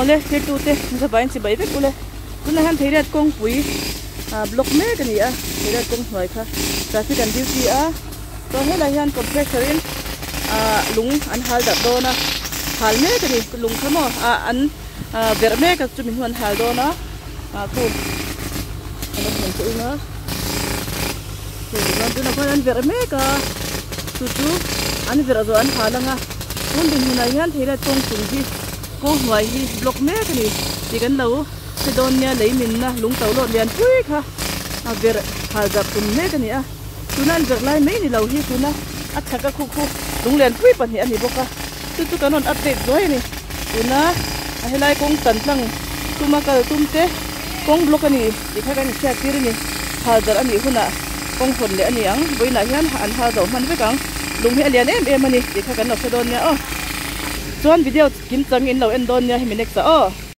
Awle thirtute zavaiin chibai vek ule. Tunah hian Theiriat kawngpui ah block mek a ni a, Theiriat kawng hnuai kha traffic an duty a, chuan helai hian compressor in ah lung an hal darh dawn a, hal mek a ni lung kha maw ah an ah verh mek a chumi hnu an hal dawn a ah khu a lo hmuh che ung a chuan tunah khuan an verh mek a chu chu an verh zawh an hal ang a tun dinhmunah hian Theiriat kawng chung hi. Kawng hnuai hi block mek a ni tih kan lo hre dawn nia, lei minna lung to lawt lian pui kha a verh hal darh tum mek a ni a, tuna an verh lai mai ni lo hi tuna a chhak a khu khu lung lian pui pahnih a ni bawk a, chu chu kan rawn update zuai a ni, tuna a helai kawng tan tlang tuma kal tum te kawng block a ni tih kha kan inhriat tir a ni, hal darh a nih hunah kawng hawn leh a ni ang, vawiinah hian an hal zo hman vek ang, lung hi a lian em em a ni tih kha kan lo hre dawn nia aw. Chuan video kim chang in lo en dawn nia hemi next ah aw.